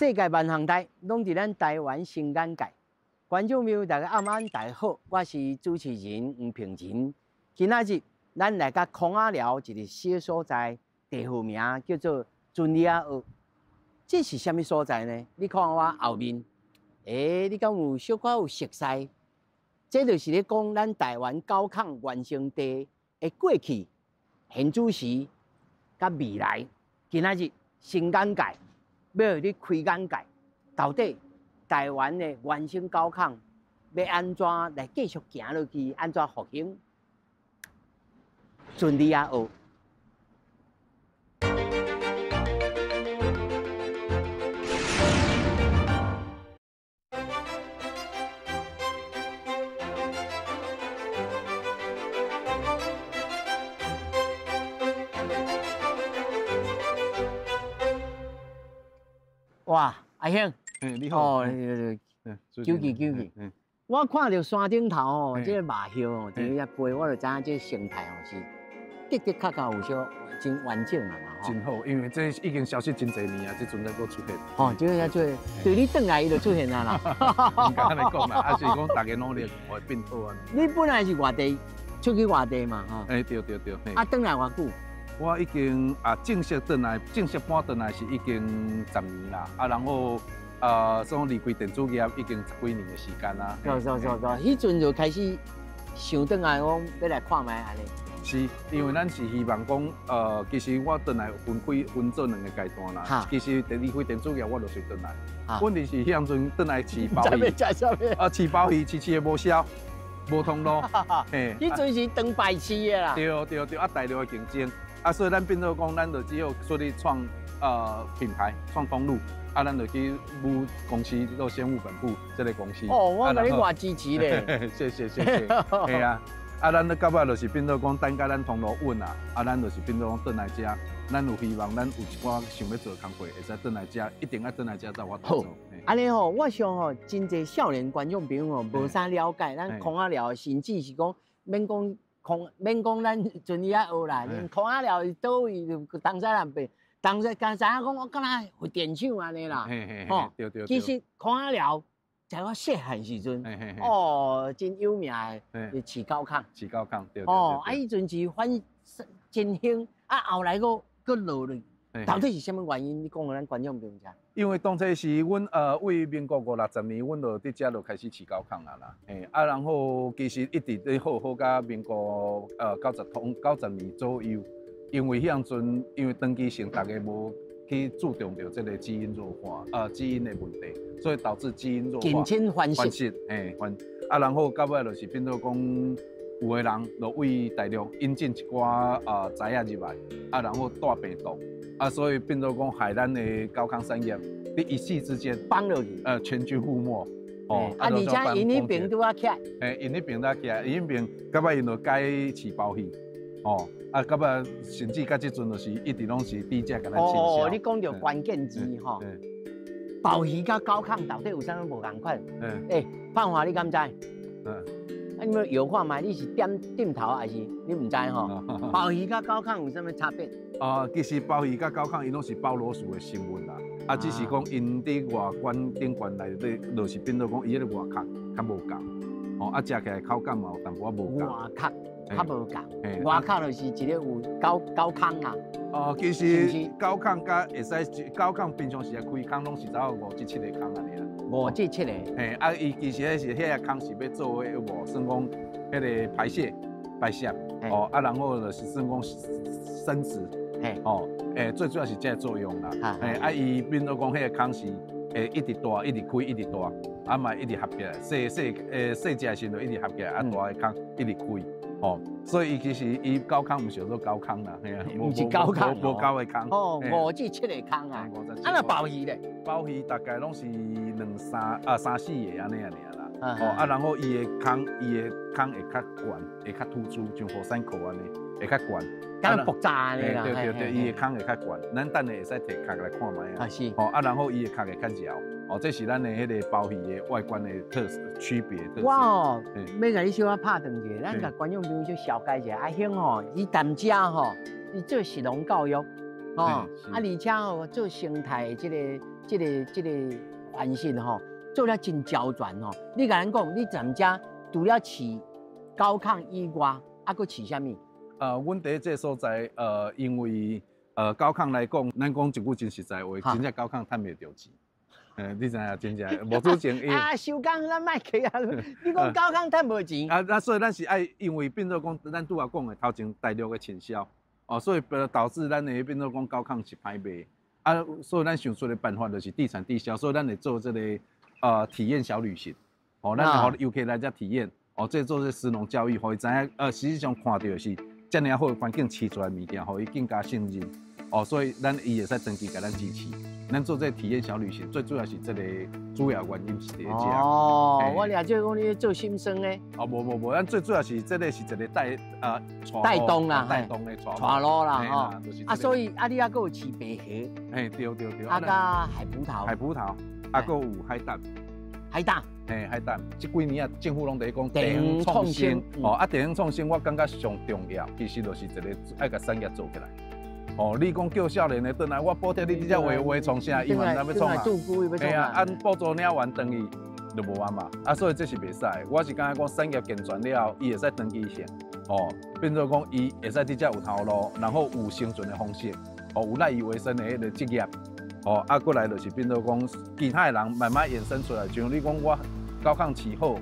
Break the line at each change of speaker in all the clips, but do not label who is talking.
世界萬項代，攏佇咱台灣新眼界。觀眾朋友，大家暗安，大家好，我是主持人黃平仁。今仔日咱來到空仔寮一个小所在，地號名叫做蓁里仔澳。這是啥物所在呢？你看我後面，欸，你敢有小可有熟似？這就是咧講咱台灣狗空原生地的過去、現主時佮未來。今仔日新眼界，欲予你開眼界，到底台灣的原生狗空欲按怎來繼續行落去？按怎復興？蓁里仔澳。哇，阿兄，
你好，
哦，久見久見。我看著山頂頭哦，這个麻葉哦，佇遐飛，我就知影這个生態哦是的的確確有小真完整啊嘛。
真好，因為這已經消失真濟年啊，這陣才閣出現。
哦，這個才出現，對你轉來伊就出現啊啦。
毋敢按呢講啦，啊是講大家努力會變好啊。
你本來是外地出去外地嘛，吼。
欸，對對對。
啊，轉來偌久？
我已經啊正式轉來，正式搬轉來是已經10年啦。啊，然後啊，算離開電子業已經十幾年的時間啦。
對對對對，彼陣就開始想轉來講欲來看覓按呢。
是，因為咱是希望講，其實我轉來分開分做兩個階段啦。其實離開電子業，我就隨轉來。問題是彼陣轉來飼鮑魚，啊，飼鮑魚飼飼的無銷，無通路。
嘿，彼陣是當白痴的啦。
對對對，啊，大陸的競爭。啊，所以咱變做講，咱就只好出去創品牌，創通路。啊，咱就去母公司做鮮物本鋪這个公司。
哦，我共你偌支持咧。
謝謝謝謝。嘿啊，啊，咱咧到尾就是變做講，等甲咱通路穩啊，啊，咱就是變做講轉來遮，咱有希望，咱有一寡想欲做的工課，會使轉來遮，一定愛轉來遮才有法度做。
按呢吼，我想吼，真濟少年觀眾朋友吼，無啥了解，咱空仔寮甚至是講免講。空免講，咱蓁里仔澳啦，空仔寮是佗位，就東西南北，東西敢知影講我敢若發電廠按呢啦，
吼，對對。
其實空仔寮在我細漢時陣，哦，真有名的飼狗空。
飼狗空，對。
哦，啊，彼陣時反真興，啊，後來閣閣落去，到底是啥物原因？你講予咱觀眾朋友知。
因為當初是阮為民國五六十年，阮就佇遮就開始飼狗空啊啦，嘿啊，然後其實一直咧好好到民國90年左右，因為彼陣因為長期性大家無去注重著這个基因弱化，基因的問題，所以導致基因弱化。
近親繁殖，
嘿繁啊，然後到尾就是變做講，有的人就對大陸引進一寡崽仔入來，啊，然後帶病毒。啊，所以變做講害咱的狗空產業，佇一夕之間
崩落去，
全軍覆沒。
哦，啊，而且𪜶彼爿拄仔起來，
欸，𪜶彼爿拄仔起來，𪜶彼爿到尾𪜶就改飼鮑魚，哦，啊，到尾甚至到這陣就是一直攏是低價共咱傾銷。
哦，你講著關鍵字吼，鮑魚佮狗空到底有啥物無仝款？嗯，欸，胖華你敢知？嗯。啊，你欲搖看覓？你是點點頭還是你毋知吼？鮑魚佮狗空有啥物差別？
啊，其實鮑魚佮狗空，𪜶攏是鮑螺屬的生物啦。啊，只是講𪜶佇外觀頂懸內底，就是變做講伊彼個外殼較無仝。哦，啊，食起來口感嘛有淡薄仔無仝。
外殼較無仝，外殼就是一个有狗狗空啊。
哦，其實狗空佮會使狗空平常時開空攏是走五至七个空按呢啦。
五至七个。
嘿，啊，伊其實彼是彼个空是欲做彼个無，算講彼个排泄排泄，哦，啊，然後就是算講生殖，哦，欸，最主要是這个作用啦。嘿，啊，伊變做講彼个空是會一直大，一直開，一直大，啊嘛一直合起來，細細欸細隻的時陣就一直合起來，啊大的空一直開，哦，所以伊其實伊狗空毋是叫做狗空啦，嘿啊，
毋是狗空，
無狗的空。
哦，五至七个空啊。啊，若鮑魚咧？
鮑魚大概攏是兩三啊三四个按呢爾啦。哦，啊，然後伊的空，伊的空會較懸，會較突出，像火山口按呢，會較懸。
敢若爆炸按呢啦。
對對對，伊的空會較懸，咱等下會使提殼來看覓啊。
啊是。
哦，啊，然後伊的殼會較柔。哦，這是咱的彼個鮑魚的外觀的特色區別特色。
我哦，欲共你小可拍斷一下，咱共觀眾朋友小解一下。阿興吼，伊踮遮吼，伊做食農教育，吼，啊，而且吼做生態這個環境吼，做了真周全吼。你共咱講，你踮遮除了飼高亢以外，啊，閣飼啥物？
阮佇這個所在，因為高亢來講，咱講一句真實在話，真正高亢趁袂著錢。你知影真正無主前
啊，收工咱莫客啊！你講高亢趁無錢。
啊，那所以咱是愛，因為變做講，咱拄仔講的頭前大陸的傾銷，哦，所以導致咱的變做講高亢是歹賣。啊，所以咱想出的辦法就是地產地銷，所以咱會做這個體驗小旅行，哦，咱會予遊客來遮體驗，哦，這做這食農教育，予伊知影，實際上看著是遮爾好的環境，飼出來物件，予伊更加信任，哦，所以咱伊會使長期共咱支持。咱做這個體驗小旅行，最主要是這個主要原因是佇遮。
哦，我掠做講你做心酸的。
哦，無無無，咱最主要是這個是一個帶
動啦，
帶動的
帶路啦，吼。啊，所以啊，你還閣有飼白蝦。
嘿，對對對。
啊，佮海葡萄。
海葡萄，啊，閣有海膽。
海膽。
嘿，海膽。這幾年啊，政府攏佇講地方創新。哦，啊，地方創新，我感覺上重要，其實就是一個愛共產業做起來。哦，你講叫少年的轉來，我補貼你，你才畫畫創啥？伊嘛毋知欲創啥。嘿啊，按補助領完轉去就無啊嘛。啊，所以這是袂使的。我是感覺講產業健全了後，伊會使長期性，哦，變做講伊會使佇遮有頭路，然後有生存的方式，哦，有賴以為生的彼個職業，哦，啊，過來就是變做講其他的人慢慢衍生出來，像你講我高亢飼好，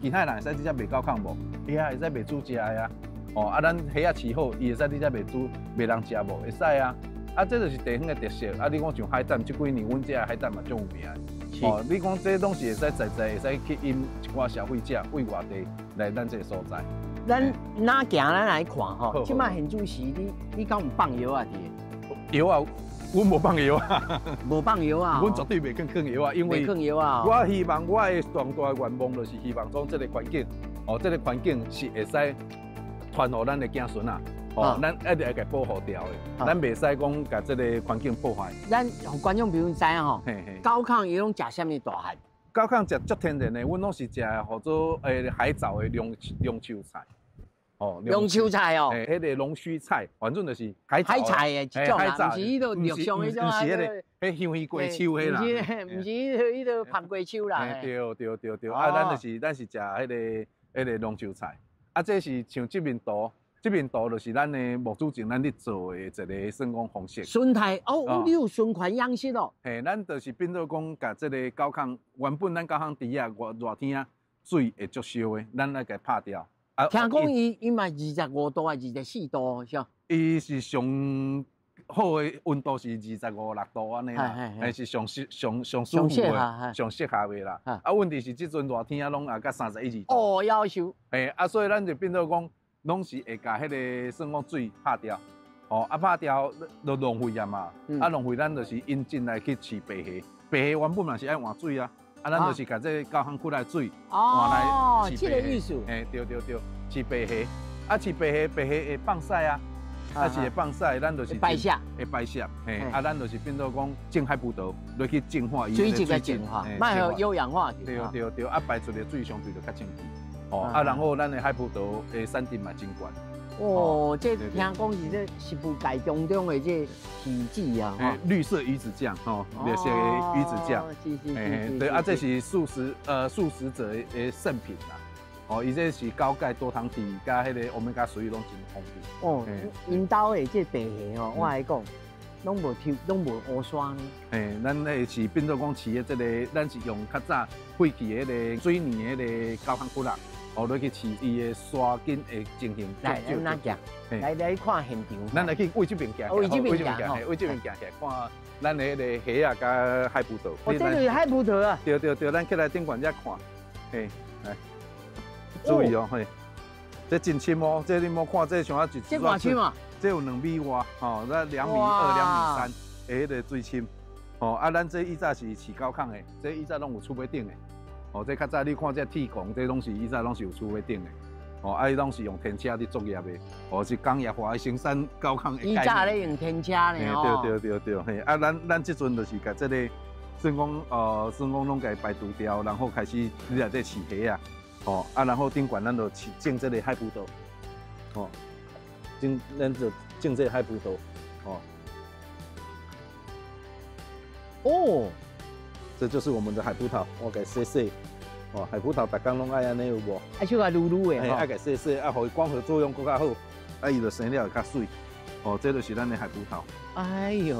其他的人會使佇遮賣高亢無？伊也會使賣煮食的啊。哦，啊，咱蝦仔飼好，伊會使佇遮賣煮，賣人食無？會使啊。啊，這就是地方的特色。啊，你講像海膽，這幾年阮遮海膽嘛足有名的。哦，你講這攏是會使在在會使吸引一寡消費者為外地來咱這個所在。
咱哪行咱來看吼，這擺現主時你敢有放藥仔佇？
藥仔，阮無放藥仔。
無放藥仔。
阮絕對袂囥囥藥仔，因為我希望我的上大願望就是希望講這個環境，哦，這個環境是會使傳予咱的子孫啊，哦，咱一定愛共保護掉的，咱袂使講共這個環境破壞。
咱予觀眾朋友知影吼，高亢伊攏食啥物大漢？
高亢食足天然的，阮攏是食號做海藻的龍龍樹菜。
哦，龍樹菜哦，
彼個龍鬚菜，反正就是海
海菜的一種啦，毋是彼個陸上彼種啊，
毋是彼個，彼香魚瓜樹彼啦，
毋是彼個芳瓜樹啦。
對對對對，啊，咱就是咱是食彼個龍樹菜。啊，這是像這面圖，這面圖就是咱的牧主前咱咧做的一個算講方式。
生態哦，你有循環養殖哦。
嘿，咱就是變做講，共這個高亢，原本咱高亢池仔熱熱天啊，水會足燒的，咱來共拍掉。
啊，聽講伊嘛25度還24度，是吧？
伊是上好的溫度是25、6度按呢啦，還是上適上上舒服的、上適合的啦。啊，問題是這陣熱天啊，攏也到31、2度。
哦，夭壽。
嘿，啊，所以咱就變做講，攏是會共彼個算講水拍掉，哦，啊拍掉就浪費啊嘛。啊，浪費咱就是引進來去飼白蝦，白蝦原本嘛是愛換水啊，啊，咱就是共這個高坑窟來水換來飼白蝦。嘿，對對對，飼白蝦，啊，飼白蝦，白蝦會放屎啊。啊是會放屎，咱就是
排泄，
會排泄，嘿，啊，咱就是變做講種海葡萄，落去淨化伊
水質的淨化，莫予有氧化。
對對對，啊排出的水相對就較清氣，哦，啊，然後咱的海葡萄的產值嘛真懸。
哦，這聽講是這食物界當中的這魚子啊，
綠色魚子醬，吼，綠色的魚子醬，
是是是，
對，啊，這是素食者的聖品啦。哦，伊這是高鈣多糖體，佮彼個歐米伽三攏真豐富。
哦，𪜶兜的這白蝦吼，我來講，攏無抽，攏無烏沙呢。
嘿，咱那是變做講飼的這個，咱是用較早廢棄的彼個水泥的彼個高坑窟啦，哦，落去飼伊的沙筋的情形。
來，咱哪行？來來看現場。
咱來去位這邊行，
位這邊行，
位這邊行起來看咱的彼個蝦仔佮海葡萄。
哦，這就是海葡萄啊。
對對對，咱起來頂懸遮看，嘿，來。注意哦，嘿，這真深哦，這你莫看，這像啊一，
這偌深啊？
這有2米外，吼，那2米2、2米3，的彼个水深，吼，啊，咱這以早是飼高坑的，這以早攏有厝尾頂的，哦，這較早你看這鐵摃，這攏是以早攏是有厝尾頂的，哦，啊，伊攏是用天車佇作業的，哦，是工業化的生產高坑的。
以早咧用天車呢，
哦。對對對對，嘿，啊，咱這陣就是共這个，算講攏共排除掉，然後開始你內底飼蝦仔。哦，啊，然後頂懸咱就種這個海葡萄，哦，種咱就種這個海葡萄，哦，
哦，
這就是我們的海葡萄，我共洗洗。哦，海葡萄逐工攏愛按呢有無？
愛小可滷滷的。
愛共洗洗，啊，予伊光合作用閣較好，啊，伊就生了會較媠。哦，這就是咱的海葡萄。
哎喲，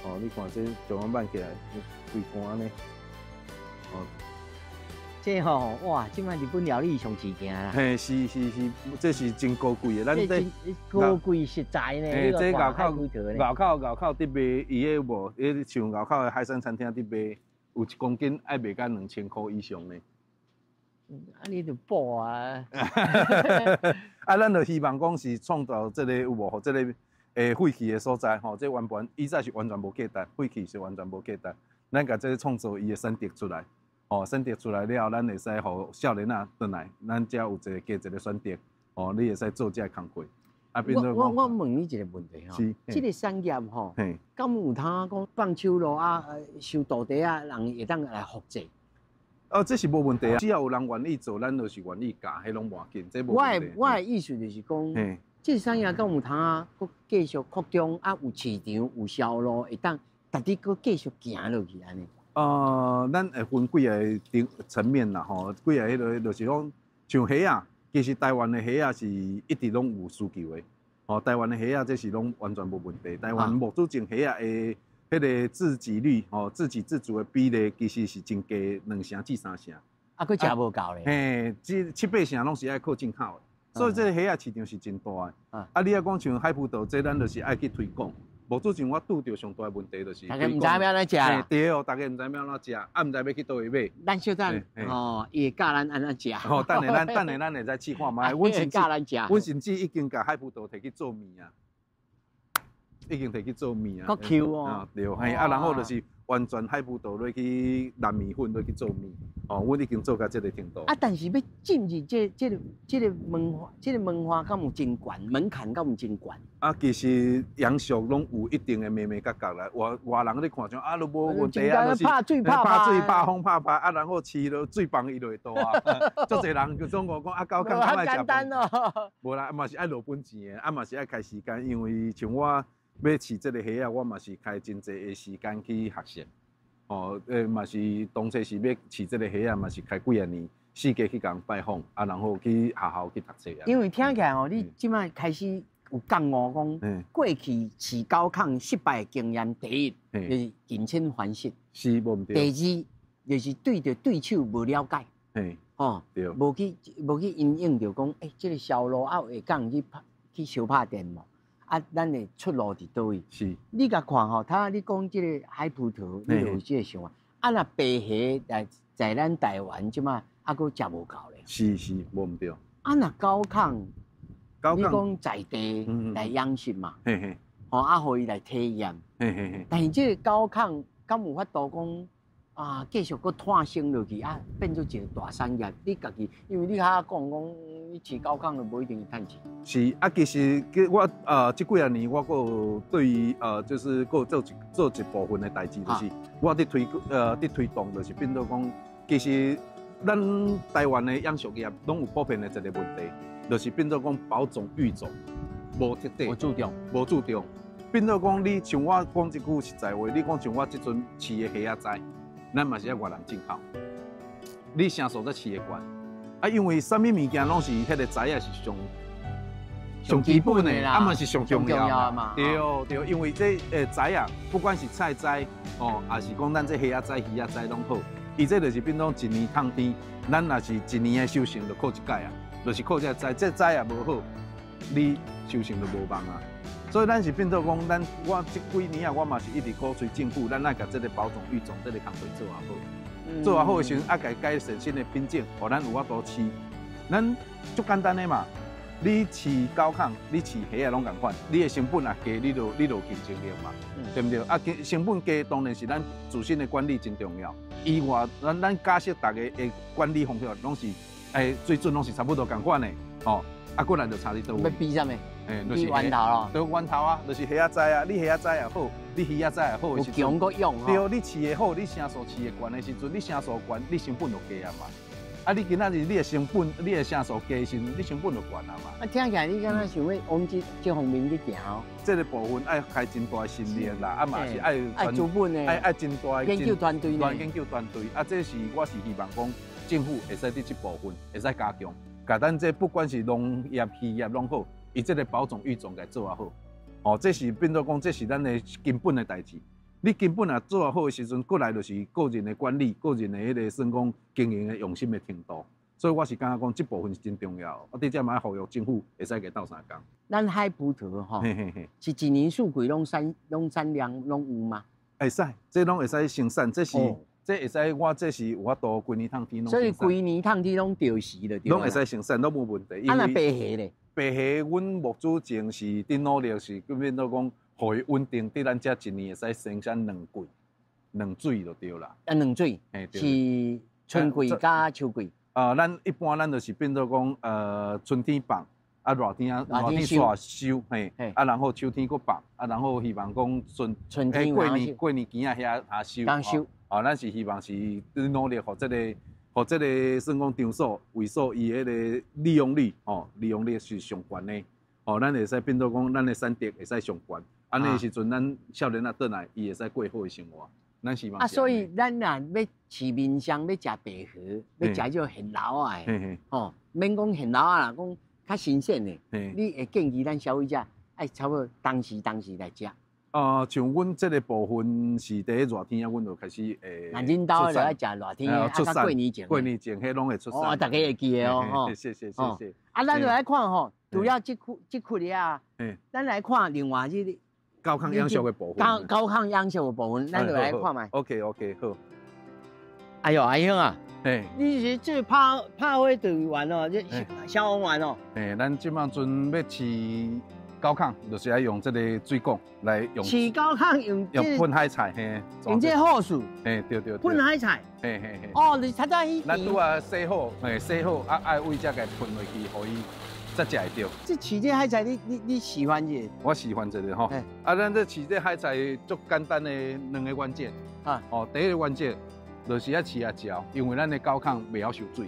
哦，你看這就按挽起來，規竿按呢。哦，
這吼，哇，這擺日本料理上市行啦。
嘿，是是是，這是真高貴的，咱
這高貴食材呢。
嘿，這外口外口外口佇賣，伊个無，伊像外口的海山餐廳佇賣。有1公斤愛賣到2000箍以上呢。
啊，你就補啊！
啊，咱就希望講是創造這个有無？這个廢棄的所在吼，這原本以前是完全無價值，廢棄是完全無價值。咱共這个創造伊的選擇出來，吼，選擇出來了後，咱會使予少年仔轉來，咱遮有一个加一个選擇，哦，你會使做這个工課。啊，變做
我問你一個問題吼，這個產業吼，敢有通講放手咯啊，收徒弟啊，人會當來複製？
哦，這是無問題啊，只要有人願意做，咱就是願意教，彼攏無要緊，這無問題。
我的意思就是講，這個產業敢有通啊，閣繼續擴張啊，有市場有銷路，會當值得閣繼續行落去按呢？
咱會分幾个層面啦，吼，幾个彼个就是講，像蝦仔，其實台灣的蝦仔是一直攏有需求的。哦，台灣的蝦仔這是攏完全無問題。台灣牧主種蝦仔的彼个自給率，吼，自給自足的比例其實是真低，2成至3成。
啊，閣食無夠咧。
嘿，這七八成攏是愛靠進口的，所以這个蝦仔市場是真大的。啊，你若講像海葡萄，這咱就是愛去推廣。牧主種我拄著上大的問題就是，
大家毋知欲按怎食。
對哦，大家毋知欲按怎食，啊，毋知欲去佗位買。
咱小等，哦，伊會教咱按怎食。
吼，等下咱等下咱會使試看覓。阮甚至
教咱食，
阮甚至已經共海葡萄提去做麵啊，已經提去做麵啊。
閣 Q 哦。
對，嘿，啊，然後就是完全海葡萄落去淋麵粉落去做麵，哦，阮已經做到這个程度。
啊，但是欲進入這个文化，這个文化敢有真懸，門檻敢有真懸？
啊，其實養殖攏有一定的眉眉角角啦。外外人咧看像啊，都無問題啊，就是
拍水拍
拍水拍風拍拍啊，然後飼落水放伊就會大啊。足濟人就總講講啊，狗較愛食。
簡單哦。
無啦，嘛是愛落本錢的，啊嘛是愛開時間，因為像我欲飼這个蝦仔，我嘛是開真濟的時間去學習。哦，嘛是當初是欲飼這个蝦仔，嘛是開幾仔年，四界去共人拜訪，啊，然後去學校去讀冊啊。
因為聽起來哦，你這擺開始有覺悟講，過去飼高亢失敗的經驗，第一就是近親繁殖，
是無毋對。
第二就是對著對手無了解，吼，
對，
無去因應著講，欸，這个銷路啊會當去拍去相拍電無？啊，咱的出路佇佗位？
是。
你共看吼，頭你講這个海葡萄，你就有這个想法。啊，若白蝦在咱台灣這擺猶閣食無夠咧。
是是，無毋對。
啊，若高亢，你講在地來養殖嘛？
嘿嘿。
吼，啊，予伊來體驗。
嘿嘿嘿。
但是這个高亢，敢有法度講啊？繼續閣湠升落去啊，變做一个大產業？你家己，因為你較講講，你飼高亢就無一定會趁錢。
是啊，其實我這幾仔年我閣有對於就是閣有做一部分的代誌，就是我佇推動，就是變做講，其實咱台灣的養殖業攏有普遍的一个問題，就是變做講保種育種無徹底，
無注重，
無注重。變做講你像我講一句實在話，你講像我這陣飼的蝦仔仔，咱嘛是愛外人進口，你啥所在飼會懸？啊，因為啥物物件攏是彼个材仔是上上基本的，啊嘛是上重要嘛。對對，因為這材仔，不管是菜栽哦，抑是講咱這蝦仔栽、魚仔栽攏好，伊這就是變做一年空天，咱若是一年的收成就靠一擺啊，就是靠這栽，這栽也無好，你收成就無望啊。所以咱是變做講，咱我這幾年啊，我嘛是一直鼓吹政府，咱愛共這个保種育種這个工課做啊好，做啊好的時陣，啊共改善新的品種，予咱有法度飼。咱足簡單的嘛，你飼狗紘，你飼蝦仔攏仝款，你的成本若低，你就有競爭力嘛，對毋對？啊，成本低當然是咱自身的管理真重要。以外，咱假設逐个的管理方法攏是，水準攏是差不多仝款的，吼。啊，過來就差佇佗位。
欲比啥物？
就是
比源頭咯。
對，源頭啊，就是蝦仔栽啊，你蝦仔栽也好，你魚仔栽也好。
有強閣勇。
對，你飼會好，你成數飼會懸的時陣，你成數懸，你成本就低啊嘛。啊，你今仔日你的成本，你的成数低时，你成本就悬啊嘛。
啊，听起来你敢若想欲往这方面去行哦。
这个部分爱开真大的心力啦，啊嘛是爱
爱资本的，
爱真大的
研究团队呢。
研究团队啊，这是我是希望讲政府会使伫这部分会使加强，共咱这不管是农业、渔业拢好，伊这个保种育种共做啊好。哦，这是变做讲，这是咱的根本的代志。你根本若做好的时阵，过来就是个人的管理、个人的彼个算讲经营的用心的程度。所以我是感觉讲，这部分是真重要。我伫遮嘛呼吁政府会使共斗相共。
咱海葡萄吼，是一年四季拢产量拢有吗？
会使，这拢会使生产，这是这会使我这是有法度规年通天拢。
所以规年通天拢著时就对。
拢会使生产，拢无问题。
啊，若白虾咧？
白虾，阮目前是伫努力，是变做讲，予伊稳定，伫咱遮一年会使生产两季，两水就对啦。
啊，两水，是春季佮秋季。
咱一般咱就是变做讲，春天放，啊热天啊热天煞收，嘿，啊然后秋天阁放，啊然后希望讲
春天
过年前仔遐遐收。
刚收。
啊，咱是希望是努力，予这个算讲场所、位所伊彼个利用率，吼，利用率是上悬的，吼，咱会使变做讲，咱的产值会使上悬。按呢时阵，咱少年仔转来，伊会使过好的生活。咱希望。
啊，所以咱若欲市面上欲食白荷，欲食这种现捞仔的，吼，免讲现捞仔啦，讲较新鲜的，你会建议咱消费者爱差不多当时当时来食。
像阮这个部分是伫热天啊，阮就开始会。
那恁兜就爱食热天的，啊，过年前。
过年前，彼拢会出产。
哦，大家会记得哦，吼。
谢谢谢谢。
啊，咱就来看吼，除了这块这块啊，咱来看另外这个。
高亢养殖的部分。
高亢养殖的部分，咱就来看觅。
OK OK，好。
哎哟，阿兄啊，你是做拍火队员哦，这消防员哦。
嘿，咱这摆阵欲饲高亢，就是爱用这个水管来用。
饲高亢用
用喷海菜，嘿。
用这个护士。
嘿，对对。
喷海菜。
嘿嘿嘿。
哦，你较早彼。
咱拄仔洗好，嘿，洗好啊，爱位才共喷落去，予伊才食会著。
这饲这海菜，你喜欢这？
我喜欢这个吼。啊，咱这饲这海菜足简单的两个原则。啊。哦，第一个原则就是爱饲啊鸟，因为咱的高亢袂晓受水。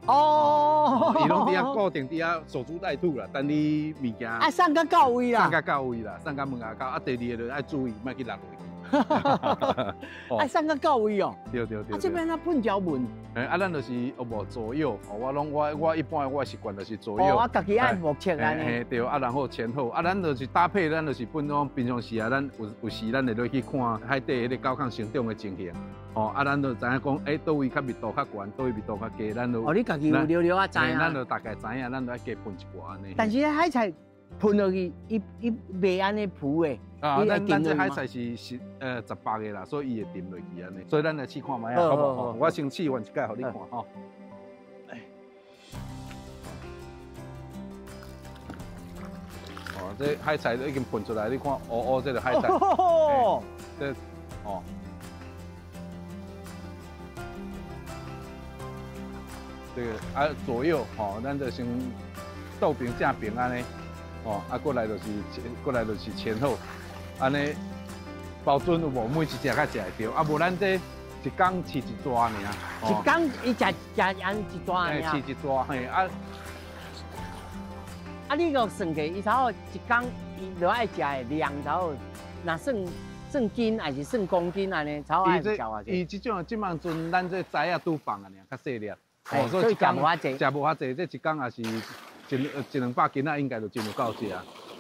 哦。伊拢伫遐固定伫遐守株待兔啦，等你物件。
啊，送到到位啦。
送到到位啦，送到门牙口。啊，第二个就爱注意，莫去落落去。
啊，送到到位哦。
对对对。
啊，这边啊喷鸟蚊。
哎，啊，咱就是哦无左右，哦，我拢我我一般我习惯就是左右。
哦，我家己爱目测按呢。
嘿，对，啊，然后前后，啊，咱就是搭配，咱就是本讲平常时啊，咱有时咱会落去看海底彼个高亢成长的情形。哦，啊，咱就知影讲，欸，佗位较密度较悬，佗位密度较低，咱就。
哦，你家己有了了啊知影。
咱就大概知影，咱就爱加喷一寡按呢。
但是海菜喷落去，伊伊袂按呢浮的。
啊，咱这海菜是18个啦，所以伊会沉落去按呢。所以咱来试看觅啊，好无？我先试完一摆，予你看吼。哦，这海菜都已经喷出来，你看乌乌这个海菜。哦。这，哦。这个啊左右吼，咱就先倒平正平按呢，哦，啊过来就是过来就是前后，按呢保准有无每一只较食会著，啊无咱这一工饲一逝尔。
一工伊食食按一逝尔。
饲一逝嘿啊。
啊，你个算计，伊差不多一工伊就爱食的量差不多，若算算斤还是算公斤按呢，差不多爱食偌济？
伊这种这摆阵咱这仔仔拄放啊尔，较细粒。
哦，所以食无遐济，
食无遐济，这一工也是一两百斤仔，应该就真有够食。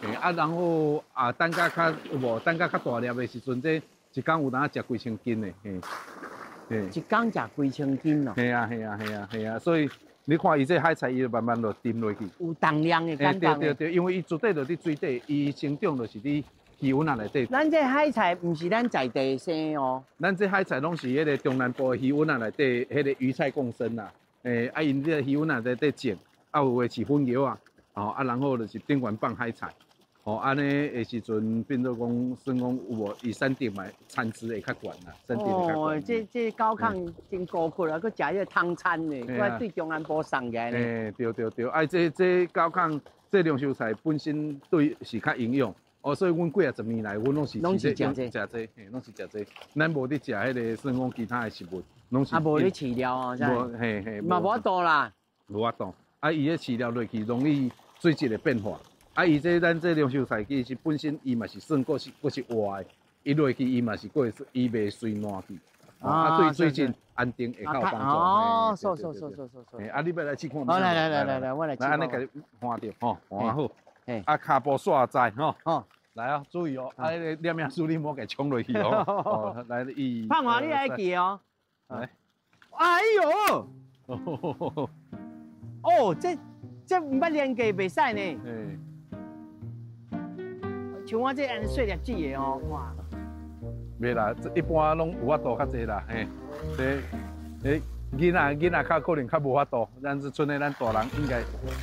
嘿，啊，然后啊，等甲较有无，等甲较大粒的时阵，这一工有当食几千斤的，嘿，
嘿。一工食几千斤哦。
嘿啊，嘿啊，嘿啊，嘿啊，所以你看伊这海菜，伊就慢慢就沉落去。
有重量的感觉。
对对对，因为伊绝对就伫水底，伊成长就是伫鱼塭仔内底。
咱这海菜毋是咱在地生哦。
咱这海菜拢是彼个中南部的鱼塭仔内底，彼个鱼菜共生啦。欸，啊，𪜶这个鱼塭仔内底种，啊有的饲粉蚶仔，吼，啊，然后就是顶悬放海菜，吼，按呢的时阵变做讲，算讲有无，伊产值嘛，产值会较悬啦，产值会较悬。
哦，这高亢真高级啊，阁食这个汤餐呢，阁对中南部送起来呢。
欸，对对对，啊，这高亢这凉蔬菜本身对是较营养，哦，所以阮幾啊十年來，阮攏是
攏是食這
食這，嘿，攏是食這。咱無佇食彼个算講其他的食物，攏是
啊，無咧飼料哦，
無，嘿嘿，
嘛無法度啦，
無法度。啊，伊彼飼料落去容易水質會變化。啊，伊這咱這涼秀菜其實本身伊嘛是算閣是活的，伊落去伊嘛是閣會伊袂隨爛去。啊，對水質安定會較有幫助。
哦，是是是是是是。
啊，你欲來試看？
好，來來來來來，我來試。
來，按呢共你換著，吼，換好。啊，跤步煞在，吼。哦。來啊，注意哦，啊，彼个念命書你莫共衝落去哦。哦，來，一。
胖華，你愛記哦。
來。
哎喲！哦，這毋捌練過，袂使呢。像我這按呢細粒子的哦，哇。
袂啦，這一般攏有法度較濟啦，嘿。這，欸，囡仔較可能較無法度，咱這賰的咱大人應該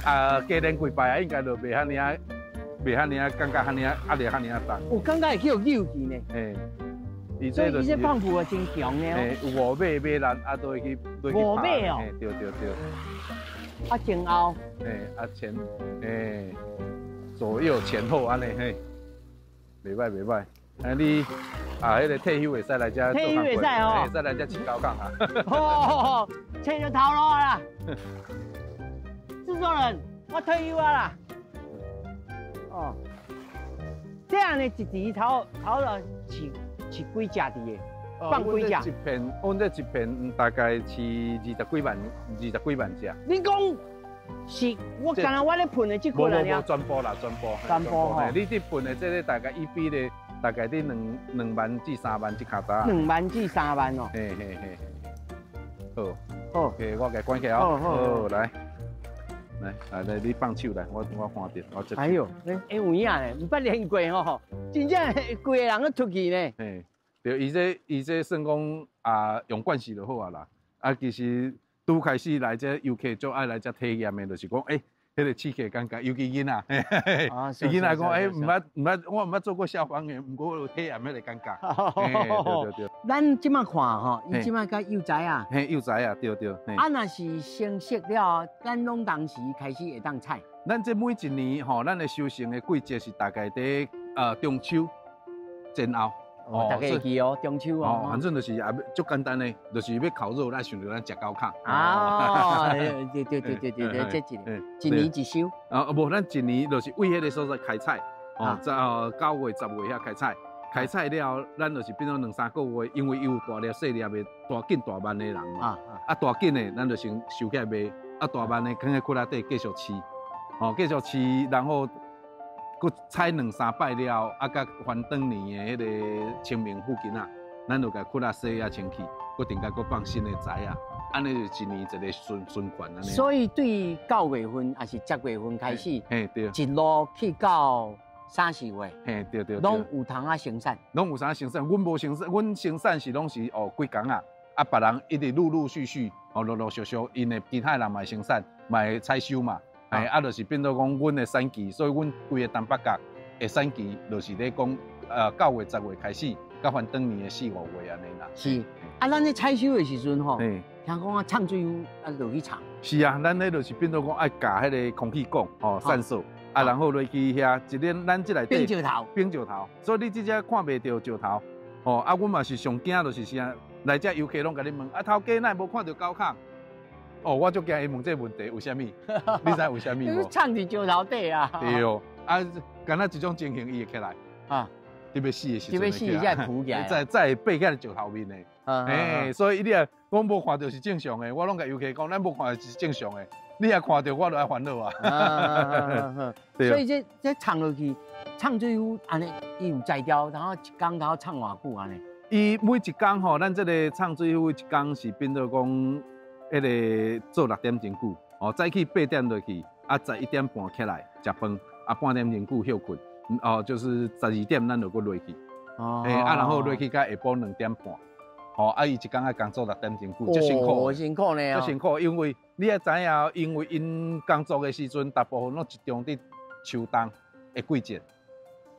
啊，加練幾擺啊，應該就袂遐爾仔，袂遐爾仔，感覺遐爾仔壓力遐爾仔重。
有感覺會去予扭去呢。
嘿。
所以伊這胖虎啊真強的哦。
嘿，有五馬馬力，啊，都會去落去
五馬哦。
嘿，對對對。
啊，前後。
嘿，啊前，嘿，左右前後按呢，嘿，袂䆀袂䆀。啊你啊，彼个退休會使來遮
退休會使哦，
會使來遮試狗講啊。
哦，揣著頭路啦。製作人，我退休啊啦。哦，這樣呢，一池頭頭了飼飼幾隻佇个？放幾隻？
一片，阮這一片大概飼20幾萬，20幾萬隻。
你講是，我敢若我咧噴的這塊
無無無，全部啦，全部。
全部吼。
你這噴的這个大概一比咧，大概佇2萬至3萬這跤仔。
2萬至3萬哦。
嘿嘿嘿。好。
好。
OK，我共關起來哦。好，來。來，來來，你放手來，我看著，我接。
哎喲，欸有影咧，毋捌練過吼，真正規个人都出去呢。
嘿，對，伊這算講啊，用慣勢就好啊啦。啊，其實拄開始來這遊客足愛來遮體驗的，就是講，欸，彼个試客感覺，尤其囡仔，囡仔講，欸，毋捌毋捌，我毋捌做過消防員，毋過有體驗彼个感覺。對對對。
咱這馬看吼，伊這馬較幼崽啊。
嘿，幼崽啊，對對。
啊，若是成熟了，咱攏當時開始會當採。
咱這每一年吼，咱的收成的季節是大概佇中秋前後。
哦，大家會記哦，中秋哦。
反正就是也足簡單的，就是欲烤肉，咱想著咱食高卡。
啊，對對對對對對，這一個一年一收。
啊，無，咱一年就是為彼个所在開採，哦，在9月、10月遐開採，開採了，咱就是變做兩三個月，因為伊有大粒、細粒的，大緊大慢的人嘛。啊，大緊的，咱就先收起來賣；啊，大慢的，囥佇櫃仔底繼續飼，哦，繼續飼，然後。閣採兩三擺了，啊，佮翻轉年的彼个清明附近啊，咱就共窟仔洗啊清氣，閣定共閣放新的材仔，按呢就一年一个循環按呢。
所以對9月份抑是10月份開始，
嘿對，
一路去到三四月，
嘿對對，
攏有通啊生產，
攏有啥生產？阮無生產，阮生產是攏是哦幾工啊，啊別人一直陸陸續續哦陸陸續續，𪜶的其他人嘛會生產，嘛會採收嘛。哎，啊，就是變做講，阮的產期，所以阮規個東北角的產期，就是咧講，9月、10月開始，到翻轉年的4、5月按呢啦。
是，啊，咱咧採收的時陣吼，聽講啊，摠水夫啊落去摠。
是啊，咱彼就是變做講愛共彼个空氣管吼散掃，啊，然後落去遐一日咱這內底。
冰石頭。
冰石頭，所以你這只看袂著石頭，吼，啊，阮嘛是上驚就是啥，來遮遊客攏共你問，啊，頭家哪會無看著狗孔？哦，我足驚伊問這個問題，為啥物？你知為啥物無？
藏佇石頭底啊！
對哦，啊，敢若這種情形，伊會起來啊，佇欲死的時陣，
佇欲死才會浮起來，
才會爬起來石頭面的。欸，所以你若講無看著是正常的，我攏共遊客講，咱無看著是正常的。你若看著，我就愛煩惱啊。
所以這藏落去，藏水夫按呢，伊有才調，然後一工頭藏偌久按呢？
伊每一工吼，咱這个藏水夫一工是變做講。彼个做6點鐘久，哦，早起8點落去，啊，11點半起來食飯，啊，半點鐘久歇睏，哦，就是12點咱就閣落去，哦，欸，啊，然後落去到下晡2點半，哦，啊，伊一工愛工作6點鐘久，足辛苦，
辛苦呢，
足辛苦，因為你愛知影，因為𪜶工作的時陣，大部分攏集中佇秋冬的季節，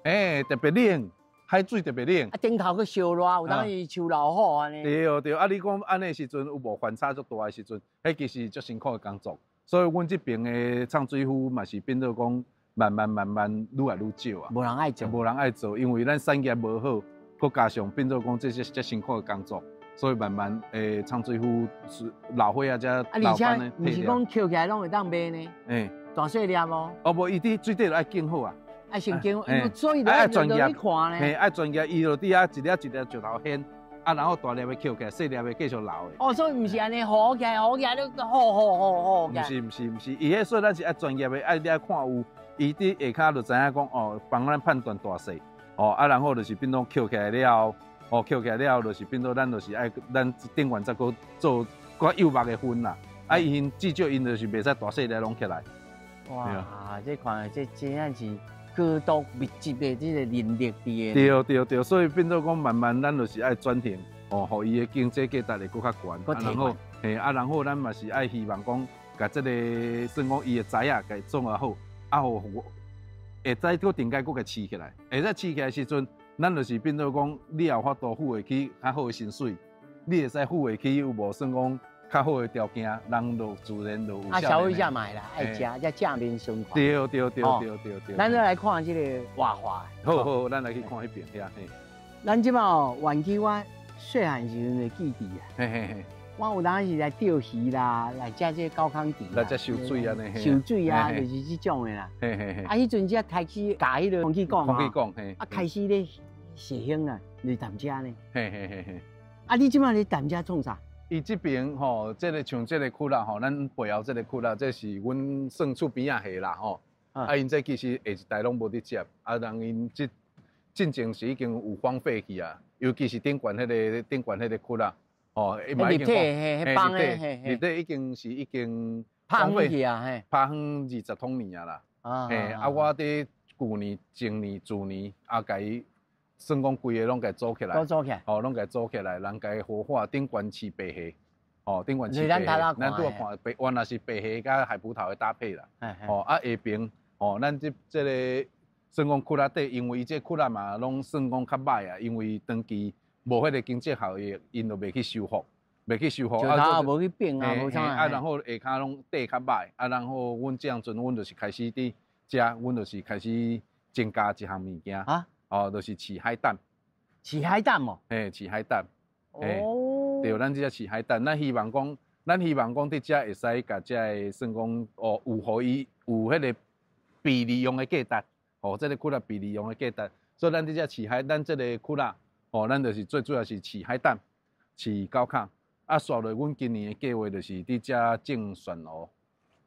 欸，特別冷。海水特別冷，
啊，頂頭閣燒熱，有當時樹落雨按呢。
對對，啊，你講按呢時陣有無反差足大的時陣，彼其實足辛苦的工作。所以阮這爿的藏水夫嘛是變做講，慢慢慢慢愈來愈少啊。
無人愛做。
無人愛做，因為咱產業無好，閣加上變做講這些遮辛苦的工作，所以慢慢長水夫是老歲仔遮
啊，而且毋是講抾起來攏會當賣呢？大細粒哦。
哦無，伊佇水底就愛揀好啊。
愛先揀，所以愛專業看呢。
嘿，愛專業，伊就佇遐一粒一粒石頭掀，啊，然後大粒的抾起來，細粒的繼續留的。
哦，所以毋是按呢好起來，好起來，你好好好好。
毋是毋是毋是，伊彼所以咱是愛專業的，愛你愛看有，伊佇下跤就知影講哦，幫咱判斷大細，哦，啊，然後就是變做抾起來了後，哦，抾起來了後就是變做咱就是愛咱頂懸再閣做較幼目的分啦，啊，𪜶至少𪜶就是袂使大細粒攏起來。
哇，這看這真正是高度密集的這個人力佇個。
對對對，所以變做講慢慢咱就是愛轉型，哦，予伊的經濟價值會閣較懸。啊，然後，嘿，啊，然後咱嘛是愛希望講，共這个算講伊的材仔共種啊好，啊，予會使閣定解閣共飼起來，會使飼起來時陣，咱就是變做講，你也有法度付會起較好的薪水，你會使付會起有無算講較好的條件，人就自然就有。
啊，消費者嘛會來愛食，才正面循環。
對對對對對對。
咱再來看這个活化。
好好，咱來去看彼邊遐嘿。
咱這擺哦，還記我細漢時陣的記憶啊。
嘿嘿嘿。
我有當時來釣魚啦，來食這個高空池。
來遮收水按呢。
收水啊，就是這種的啦。
嘿嘿嘿。
啊，彼陣才開始共彼个空氣管。
空氣管嘿。
啊，開始咧輋興啊，來踮遮呢。
嘿嘿嘿嘿。
啊，你這擺咧踮遮創啥？
伊這邊吼，這个像這个窟仔吼，咱背後這个窟仔，這是阮算厝邊仔下啦吼。啊，𪜶這其實下一代攏無佇接，啊，人𪜶這進前是已經有荒廢去啊，尤其是頂懸彼个頂懸彼个窟仔，吼，
伊嘛已經
荒廢，立體已經是已經
荒廢去啊，嘿，
拍遠20通年啊啦。嘿，啊，我佇舊年、前年、去年啊，共伊算講規个攏共組起來，
都組起來，
吼，攏共組起來，人共活化，頂懸飼白蝦，吼，頂懸飼白蝦，咱拄仔看白，原來是白蝦佮海葡萄的搭配啦，吼，啊下爿，吼，咱這這个算講窟仔底，因為伊這窟仔嘛，攏算講較歹啊，因為長期無彼个經濟效益，𪜶就袂去修復，袂去修復，
啊，無去變啊，無啥
啊，然後下跤攏底較歹，啊，然後阮這陣阮就是開始佇遮，阮就是開始增加一項物件。
啊？
哦，就是飼海膽。
飼海膽哦。
嘿，飼海膽。哦。對，咱這飼海膽，咱希望講，咱希望講佇遮會使共遮个算講，哦，有予伊有彼个被利用的價值，哦，這个窟仔被利用的價值，所以咱佇遮飼海，咱這个窟仔，哦，咱就是最主要是飼海膽、飼狗殼，啊，紲落阮今年的計劃就是佇遮種蒜蘆，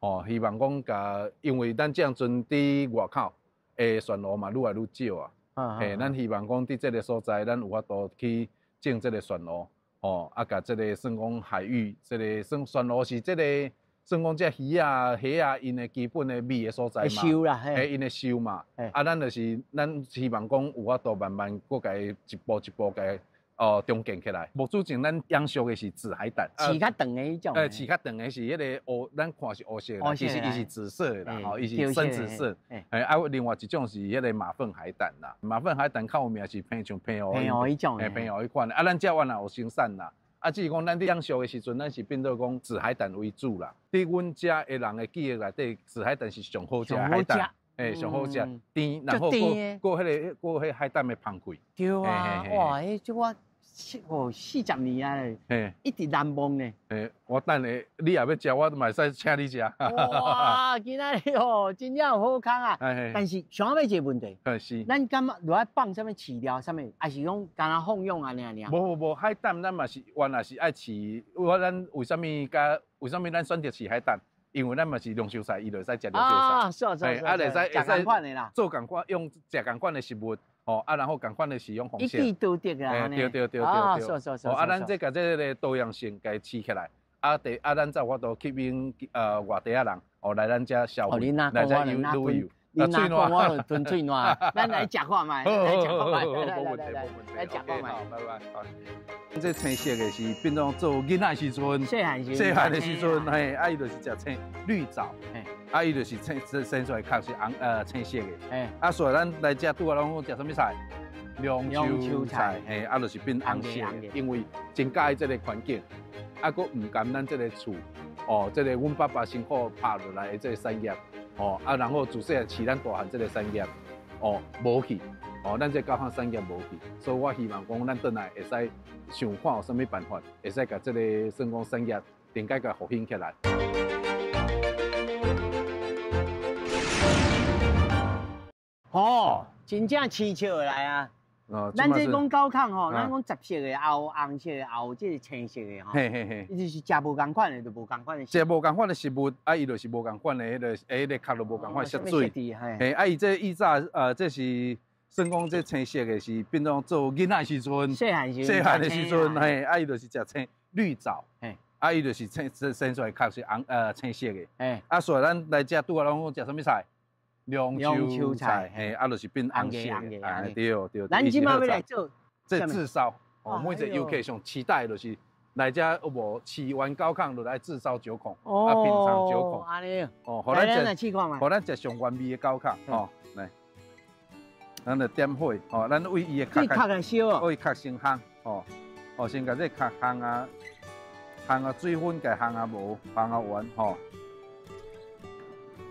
哦，希望講共，因為咱這陣佇外口的蒜蘆嘛愈來愈少啊。嘿，咱希望講佇這个所在，咱有法度去種這个蒜蘆，吼，啊，共這个算講海域，這个算蒜蘆是這个算講這魚仔、蝦仔𪜶的基本的覓的所在嘛。
收啦，
嘿，𪜶的收嘛。啊，咱就是咱希望講有法度慢慢閣共伊一步一步共伊哦重建起來。目前咱養殖的是紫海膽，
飼較長的彼種。
欸，飼較長的是彼个烏，咱看是烏色的，其實伊是紫色的啦，吼，伊是深紫色。欸，啊，另外一種是彼个馬糞海膽啦，馬糞海膽較有名是偏像澎湖。
澎湖彼種。
欸，澎湖彼款的。啊，咱遮原來有生產啦。啊，只是講咱佇養殖的時陣，咱是變做講紫海膽為主啦。佇阮遮的人的記憶內底，紫海膽是上好食的海膽。欸，上好食，甜，然後閣閣彼个閣彼海膽的芳氣。
對啊，哇，彼這我。哦，40年啊，一直難忘呢。
欸，我等下你若欲食，我嘛會使請你食。
哇，今仔日哦，真正有好康啊！但是想欲一个問題，
是，
咱感覺落來放啥物飼料，啥物，還是講干焦放養按呢爾？
無無無，海膽咱嘛是原來是愛飼，我咱為啥物佮為啥物咱選擇飼海膽？因為咱嘛是龍壽菜，伊就會使食龍壽菜。
啊，是是是，
啊，會使會
使仝款的啦，
做仝款用食仝款的食物。哦，啊，然後仝款的使用方式，
一舉多得啊！
對對對對對。
啊，是是是。
哦，啊，咱這共這个多樣性共飼起來，啊，第啊，咱才有法度吸引外地仔人哦來咱遮消費，來遮遊旅遊。
你若講我就吞喙瀾，咱來食看覓，來食看覓，
來來來，
來食看覓。
好，拜拜。這青色的是變做做囡仔時陣，
細漢時，
細漢的時陣，嘿，啊，伊就是食青綠藻，啊，伊就是青生出來確實紅青色的，啊，所以咱來遮拄仔攏講食啥物菜？龍鬚菜，嘿，啊，就是變紅色的，因為真佮意這个環境，啊，閣毋甘咱這个厝，哦，這个阮爸爸辛苦拍落來的這个產業。哦啊，然后自细汉饲咱大汉这个产业，哦，无去，哦，咱这个狗空产业无去，所以我希望讲咱转来会使想看有啥物办法，会使共这个算讲产业定解共复兴起来。
哦，真正蹊跷来啊！咱这讲狗空吼，咱讲杂色的，也有红色的，也有这个青色的吼。
嘿嘿嘿，
伊就是食无仝款的，就无仝款的。
食无仝款的食物，啊，伊就是无仝款的彼个，彼个壳就无仝款色水。嘿，啊，伊这以早，这是算讲这青色的是变做做囡仔时阵，
细汉时，
细汉的时阵，嘿，啊，伊就是食青绿藻，嘿，啊，伊就是青生出来壳是红，青色的，嘿，啊，所以咱来食拄仔拢讲食啥物菜？龙秋菜，嘿，啊，就是变红色的，啊，对对。
咱这马欲来做
这炙烧，哦，每一个游客上期待就是来遮有无饲完狗空就来炙烧九孔，啊，品尝九孔。
按呢。
哦，
予咱食，
予咱食上原味的狗空，哦，来，咱就点火，哦，咱为伊的壳
壳来烧哦，
为壳先烘，哦，哦，先共这壳烘啊，烘啊水分共烘啊无，烘啊完，吼。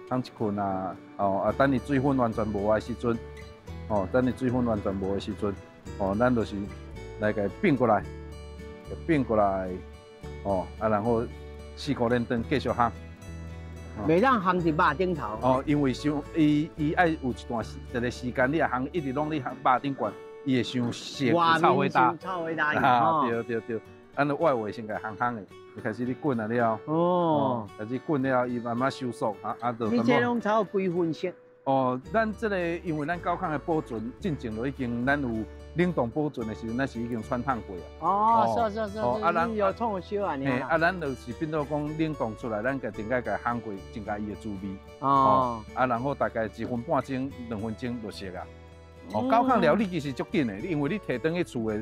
烘一困啊，哦啊，等伊水分完全无的时阵，哦，等伊水分完全无的时阵，哦，咱就是来共变过来，变过来，哦啊，然后四箍连灯继续烘。
袂当烘伫肉顶头。
哦，因为伤伊伊爱有一段时一个时间，你若烘一直拢咧烘肉顶悬，伊会伤熟，臭味大。
臭味大。啊，
对对对，咱就外围先共烘烘的。开始你滚啊了，哦，开始滚了，伊慢慢收缩，啊啊，就。
你这拢炒几分熟？
哦，咱这个因为咱狗空的保存，进前就已经咱有冷冻保存的时阵，咱是已经汆烫过
啊。哦，是是是，啊，咱有创烧啊，
嘿，啊，咱就是变做讲冷冻出来，咱共定解共烘过，增加伊的滋味。哦。啊，然后大概一分半钟、2分钟就熟啊。哦，狗空料理其实足紧的，因为你提转去厝的。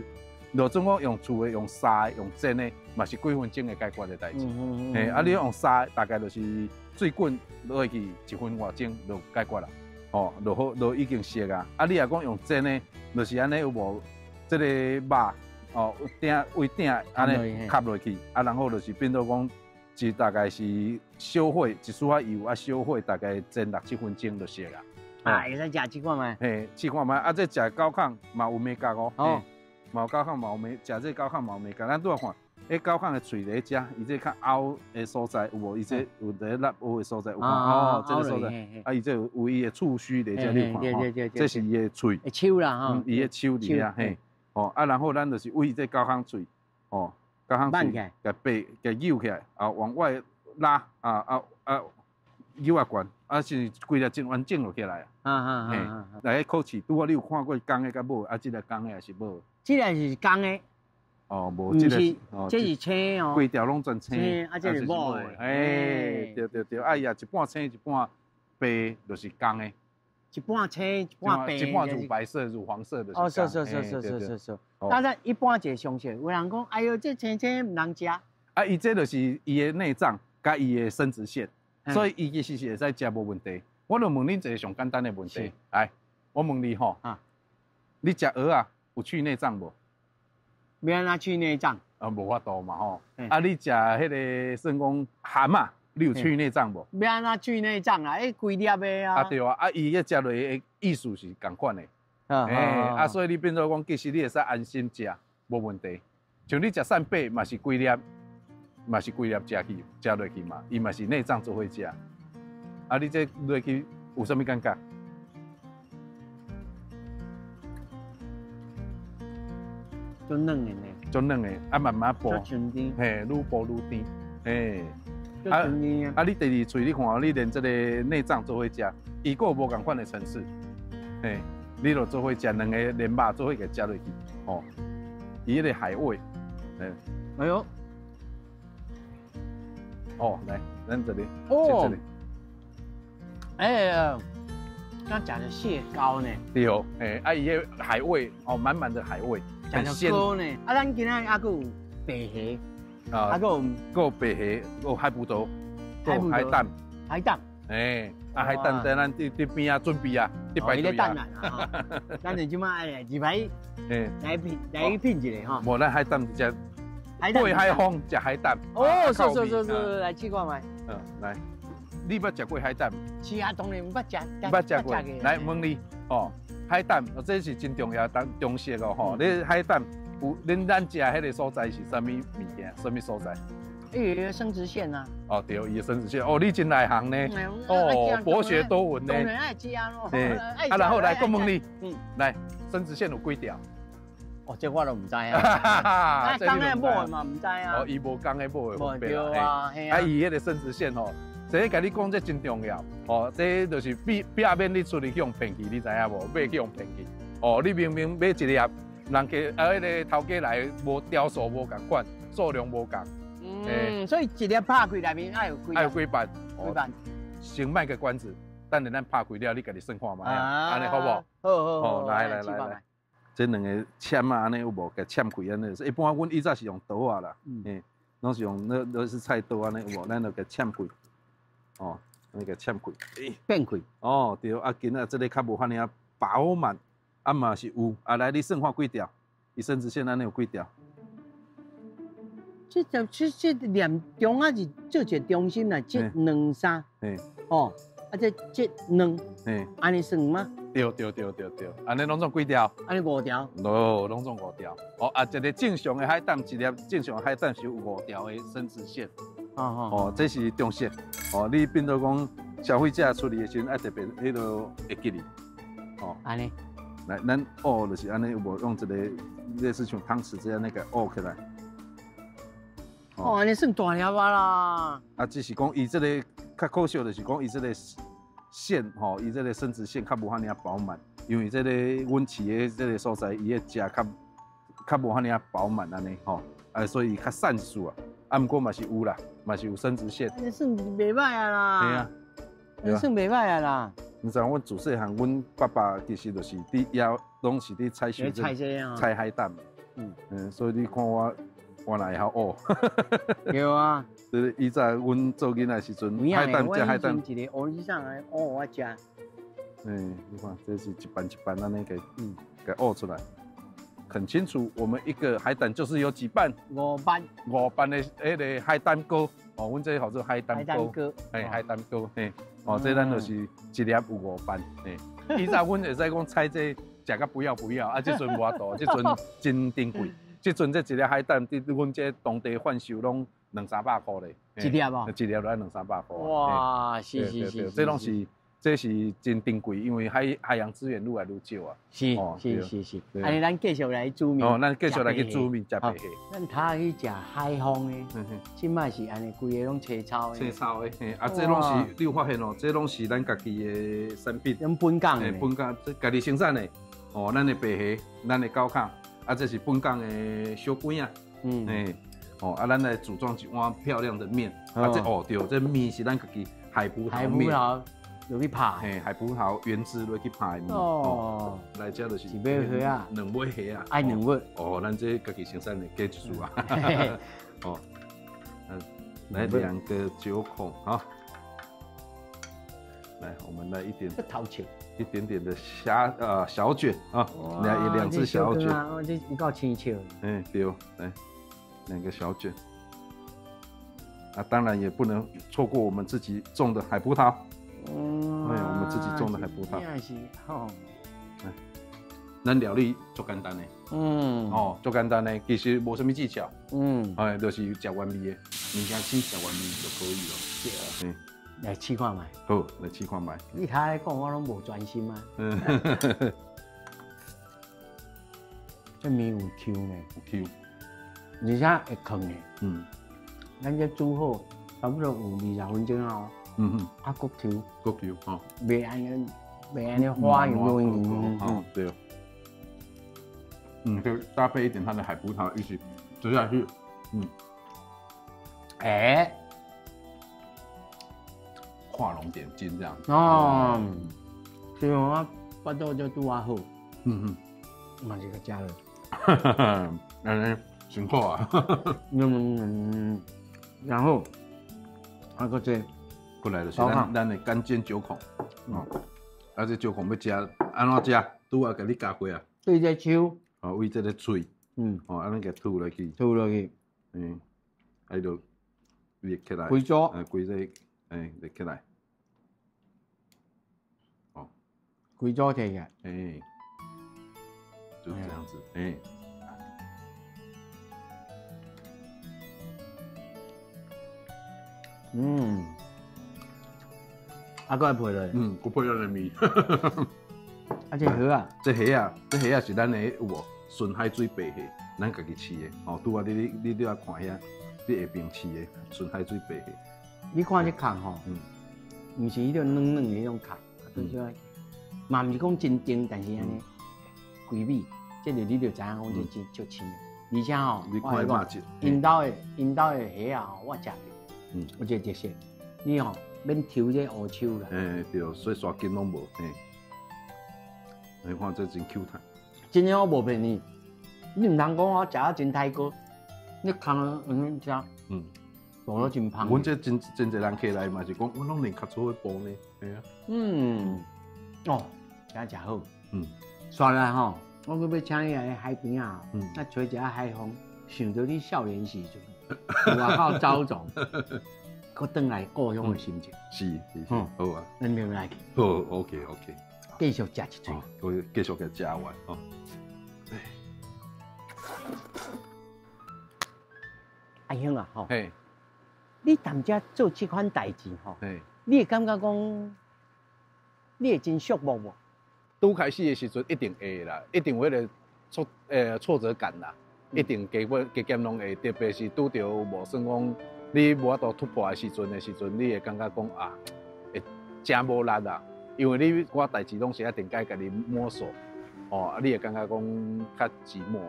就总讲用厝的、用沙的、用煎的，嘛是几分钟会解决的代志。嘿，啊，你用沙的，大概就是水滚落去一分外钟就解决啦。哦，就好，就已经熟啊。啊，你若讲用煎的，就是按呢有无？这个肉哦，鼎为鼎按呢吸落去，啊，然后就是变做讲，一大概是小火，一丝仔油啊，小火大概煎6、7分钟就熟啦。
啊，会使食这款吗？
嘿，试看觅啊，这食狗空嘛有美感哦。哦。嘛有狗空嘛有美，食这狗空嘛有美感。咱拄仔看，彼狗空的喙伫遮，伊这较凹的所在有无？伊这有伫咧凹的所在有看哦，这个所在，啊，伊这有伊的触须伫遮，你有看吼？这是伊的喙。
手啦吼。
伊的手伫遐嘿，哦啊，然后咱就是为这狗空喙，哦，狗空喙，共掰，共扭起来，啊，往外拉，啊啊啊，扭啊悬，啊是规粒真完整落起来啊。啊啊来考试，拄好你有看过公的佮母的，啊，这个公的抑是母的？
这个是公的，
哦，无，这个
这是青哦，
规条拢全青，
啊，这是母的，
哎，对对对，啊，伊也一半青一半白，就是公的，
一半青一半白，
一半乳白色、乳黄色的。
哦，是是是是是是是。但是一般一个常识，有人讲，哎哟，这青青毋通食。
啊，伊这就是伊的内脏佮伊的生殖腺，所以伊其实是会使食无问题。我就问恁一个上简单的问题，来，我问你吼，你食蚵仔有去内脏无？
欲按怎去内脏？
啊，无法度嘛吼。啊，你食彼个算讲蛤蟆，你有去内脏无？
欲按怎去内脏啊？彼规粒的啊。
啊对啊，啊伊彼食落的意思是仝款的。欸，啊，所以你变做讲，其实你会使安心食，无问题。像你食扇贝嘛是规粒，嘛是规粒食去，食落去嘛，伊嘛是内脏做伙食。啊，你这落去有啥物感觉？
足软的呢，
足软的，啊慢慢剥，嘿，愈剥愈甜，嘿，啊啊！你第二喙你看，你连这个内脏做伙食，伊阁有无仝款的层次，嘿，你就做伙食两个连肉做伙共食落去，吼，伊彼个海味，
哎哟，
哦，来，咱这里，哦，这里，
哎呀，敢食著蟹膏呢？
对哦，哎，啊，伊个海味，哦，满满的海味。
很鲜呢，啊，咱今仔犹阁有白虾，啊，阁有
阁有白虾，阁有海葡萄，阁有海胆，
海胆，
欸，啊，海胆在咱伫伫边仔准备啊，伫排队
啊。咱就这马来入来，来品来品一下吼。
无，咱海胆食，过海风食海胆。
哦，是是是是，来试看觅。
嗯，来。你捌食過海膽？
是啊，當然捌食。
捌食過。來問你，哦，海膽，這是真重要，當常識哦，吼。你海膽有，恁咱食彼个所在是啥物物件？啥物所在？
伊生殖腺啊。
哦，對，伊的生殖腺。哦，你真內行呢。哦，博學多聞呢。
當然愛食咯。
啊，然後來，閣問你，來，生殖腺有幾條？
哦，這我都毋知啊。啊，公的母的嘛毋知啊。
哦，伊無公的母的分別
啊。
啊，伊彼个生殖腺吼，這共你講這真重要。哦，這就是避避免你出去去予騙去，你知影無？買去予騙去。哦，你明明買一粒，人家啊，彼个頭家來無條數無仝款，數量無仝。
嗯，所以一粒拍開內面愛有幾？
愛有幾瓣？
幾瓣？
先賣個關子，等下咱拍開了，你家己算看覓啊？按呢好無？
好好
好。來來來來。這兩个扦仔按呢有無？共扦開按呢？一般阮以前是用刀仔啦，嗯，攏是用那都是菜刀按呢有無？咱就共扦開，哦，按呢共扦開，
變開。
哦，對，啊，今仔這个較無遐爾仔飽滿，啊嘛是有，啊來你算看幾條？伊生殖腺按呢有幾條？
這就這這念中仔是做一个中心啦，這兩三，哦，啊這這兩，按呢算嗎？
對對對對對，按呢攏總幾條？
按呢五條。
哦，攏總五條。哦，啊，一个正常的海膽，一粒正常的海膽是有五條的生殖腺。哦哦，這是常識。哦，你變做講消費者處理的時陣，愛特別彼落會記得。哦，
按呢。
來，咱挖就是按呢，有無用一个類似像湯匙這樣那个挖起來。
哦，按呢算大粒啊啦。
啊，只是講伊這个較可惜，就是講伊這个腺吼，伊這个生殖腺較無遐爾仔飽滿，因為這个阮飼的這个所在，伊的食較較無遐爾仔飽滿按呢吼，啊，所以較散數啊，啊，毋過嘛是有啦，嘛是有生殖腺。
按呢算袂䆀啊啦。
對啊，
按算袂䆀啊啦。
你知影阮自細漢，阮爸爸其實就是佇遐，攏是佇採收採海膽。嗯嗯，所以你看我，我哪會曉挖？
對啊。
就是以前阮做囡仔時陣，海膽食海膽。
一个烏里送來挖我食。
嗯，你看，這是一瓣一瓣按呢共，共挖出來，很清楚。我們一個海膽就是有幾瓣？
五瓣。
五瓣的彼个海膽膏，哦，阮這號做海膽膏。
膏。
嘿，海膽膏，嘿，哦，這咱就是一粒有五瓣，嘿。以前阮會使講採這食甲不要不要，啊，這陣無法度，這陣真珍貴。這陣這一粒海膽，佇阮這當地販售攏兩三百箍咧。
一粒哦。
一粒都愛兩三百箍。
哇，是是是，
這攏是這是真珍貴，因為海海洋資源愈來愈少啊。
是是是是。按呢，咱繼續來煮麵。
哦，咱繼續來去煮麵食白蝦。
咱頭去食海風的，這擺是按呢，規个攏青草的。
青草的，嘿，啊，這攏是你有發現哦？這攏是咱家己的產品。
咱本港的。
本港這家己生產的。哦，咱的白蝦，咱的高糠。啊，這是本港的小粿仔，嗯，欸，哦，啊，咱來組裝一碗漂亮的麵，啊，這哦對，這麵是咱家己海葡萄麵，
海葡萄落去拍，
嘿，海葡萄原汁落去拍的麵，哦，來這就是
一尾蝦仔，
兩尾蝦仔，
愛兩尾，
哦，咱這家己生產的加一束啊，哦，嗯，來兩個九孔，好，來，我們來一點，一點點的蝦小卷啊，兩兩隻小卷，
哦，這有夠生笑。
嗯，對，來兩個小卷。啊，當然也不能錯過我們自己種的海葡萄。嗯，對，我們自己種的海葡萄。
真是吼。
咱料理足簡單的。嗯。哦，足簡單的，其實無啥物技巧。嗯。哎，就是食原味的，物件先食原味就可以了。對。
來試看覓。
好，來試看覓。
你頭咧講，我攏無專心啊。嗯。這麵有 Q 呢，
有 Q，
而且會囥的。嗯。咱這煮好，差不多有20分鐘後。嗯嗯。啊，閣 Q。
閣 Q，吼。
袂按呢，袂按呢花樣軟
嗯，對。嗯，就搭配一點它的海葡萄一起吃下去。嗯。
欸。
畫龍點睛這樣
哦，所以我腹肚就拄仔好，嗯嗯，嘛是共食了，
嗯，辛苦啊，
嗯，然後啊閣這
過來就是咱咱的乾煎九孔，哦，啊這九孔欲食按怎食？拄仔共你教過啊，
對這手，
哦，為這个喙，嗯，哦，按呢共吐落去，
吐落去，
嗯，啊就捏起來，
規組，
規個，哎，捏起來。
規組提起來。
哎，就是這樣子，哎。
嗯，啊，閣來配落。
嗯，閣配咱的麵。
啊，這蝦仔，
這蝦仔，這蝦仔是咱的有無？純海水白蝦，咱家己飼的。哦，拄仔你拄仔看遐，你下邊飼的純海水白蝦。
你看這殼吼，毋是彼種軟軟的彼種殼，就是嘛毋是講真甜，但是按呢歸味，這個你就知影講這真足鮮的。而且吼，
你看肉質，𪜶
兜的𪜶兜的蝦仔吼，我食過，有一個特色，你吼免抽這烏手啦。
欸，對，所以刷筋攏無。嘿，你看這真 Q 彈。
真的我無騙你，你毋通講我食啊真刣哥，你空嗯食，肚都真芳。
阮這真真濟人客來嘛是講，阮攏練較粗的步呢，嘿啊。
嗯，哦，真誠好。煞來吼，我閣欲請你來海邊仔，啊吹一下海風，想著你少年時陣，外口走動，閣轉來故鄉的心情。
是是是，好啊。
咱明來去。
好，OK OK。
繼續食一喙。
我繼續共食完哦。
阿兄啊，吼，你踮遮做這款代誌吼，你會感覺講，你會真寂寞無？
拄開始的時陣一定會啦，一定有彼個挫折感啦，一定加加減攏會，特別是拄著無算講你無法度突破的時陣，你會感覺講啊，會誠無力啦，因為你我代誌攏是一定該家己摸索，哦，你會感覺講較寂寞。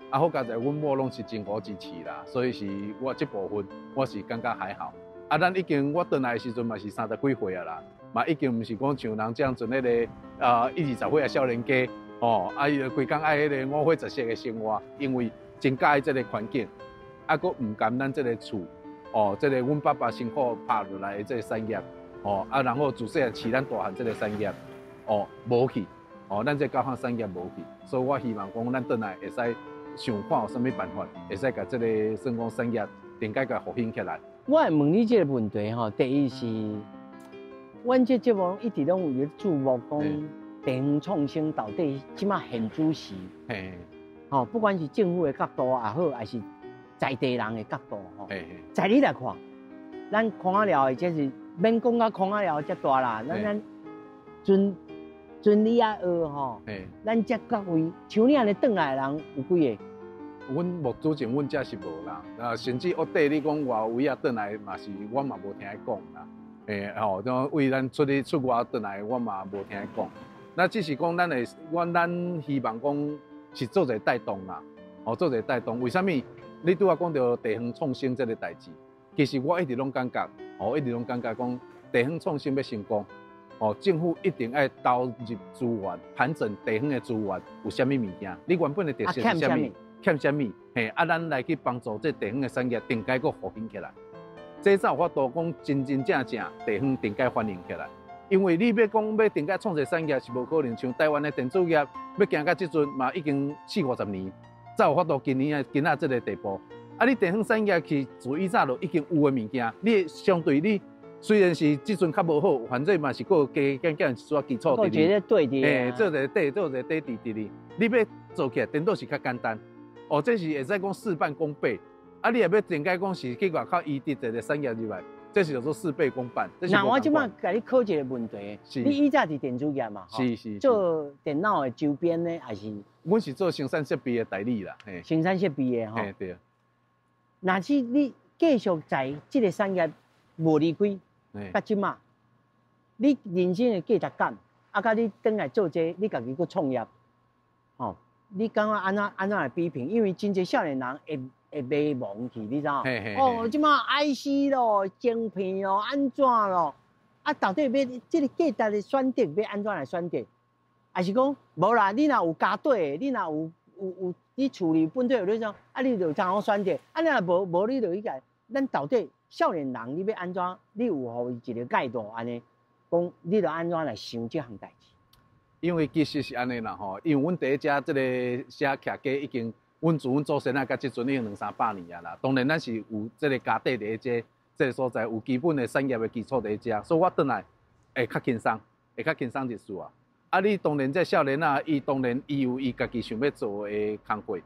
啊，好佳哉，阮某攏是真好支持啦，所以是我這部分我是感覺還好。啊，咱已經我轉來的時陣嘛是30幾歲啊啦，嘛已經毋是講像人這樣陣彼個啊一二十歲的少年家，哦，啊伊就規工愛彼個五花十色的生活，因為真佮意這個環境，啊，閣毋甘咱這個厝，哦，這個阮爸爸辛苦拍落來的這個產業，哦，啊，然後自細漢飼咱大漢這個產業，哦，無去，哦，咱這個教學產業無去，所以我希望講咱轉來會使。想看有啥物辦法，會使共這個算講產業定解共復興起來。
我會問你這個問題吼，第一是，阮這節目一直攏有咧注目講地方創生到底這馬現主時，吼，不管是政府的角度也好，還是在地人的角度吼，在你來看，咱空仔寮的這是免講到空仔寮遮大啦，咱陣陣你愛學吼，咱遮各位像你按呢轉來的人有幾個？
阮目主前，阮遮是無啦，啊，甚至屋底你講外位仔轉來嘛是，我嘛無聽伊講啦。欸吼，種為咱出去出外轉來，我嘛無聽伊講。那只是講咱會，咱希望講是做一個帶動啦，哦，做一個帶動。為啥物？你拄仔講著地方創生這個代誌，其實我一直攏感覺，哦，一直攏感覺講地方創生欲成功，哦，政府一定愛投入資源，盤整地方的資源有啥物物件？你原本的特色是啥物？欠啥物？嘿，啊，咱來去幫助這地方的產業，定解閣復興起來。這才有法度講真真正正地方定解繁榮起來。因為你欲講欲定解創一個產業是無可能，像台灣的電子業欲行到這陣嘛已經四五十年，才有法度今年啊今仔這個地步。啊，你地方產業去自以早就已經有的物件，你相對你雖然是這陣較無好，反正嘛是閣加減減一撮基礎佇咧。
做一個對
嘿，做一個底，做一個底佇佇咧，你欲做起來，顛倒是較簡單。哦，這是會使講事半功倍。啊，你若欲增加講是去外口移植一個產業入來，這是叫做事倍功半。
那我這擺共你考一個問題，你以前佇電子業嘛？
是是。
做電腦的周邊呢，還是？
阮是做生產設備的代理啦。嘿。
生產設備的吼。
嘿，對。
若是你繼續在這個產業無離開，到這馬，你人生的價值感，啊，佮你轉來做這個，你家己閣創業，吼。你感覺按怎來比拼？因為真濟少年人會迷茫去，你知影？哦，這馬 IC 咯，晶片咯，按怎咯？啊，到底欲這個價值的選擇，欲按怎來選擇？還是講無啦？你若有家底，你若有你厝裡本底有那種，啊，你就通好選擇。啊，你若無你就去共。咱到底少年人，你欲按怎？你有予伊一個態度按呢？講你著按怎來想這項代誌？
因為其實是按呢啦吼，因為阮佇遮這個寫徛家已經，阮自阮祖先啊，到這陣已經兩三百年啊啦。當然咱是有這個家底佇這個所在，有基本的產業的基礎佇遮，所以我轉來會較輕鬆，會較輕鬆一絲啊。啊，啊，你當然這少年仔，伊當然伊有伊家己想欲做的工課，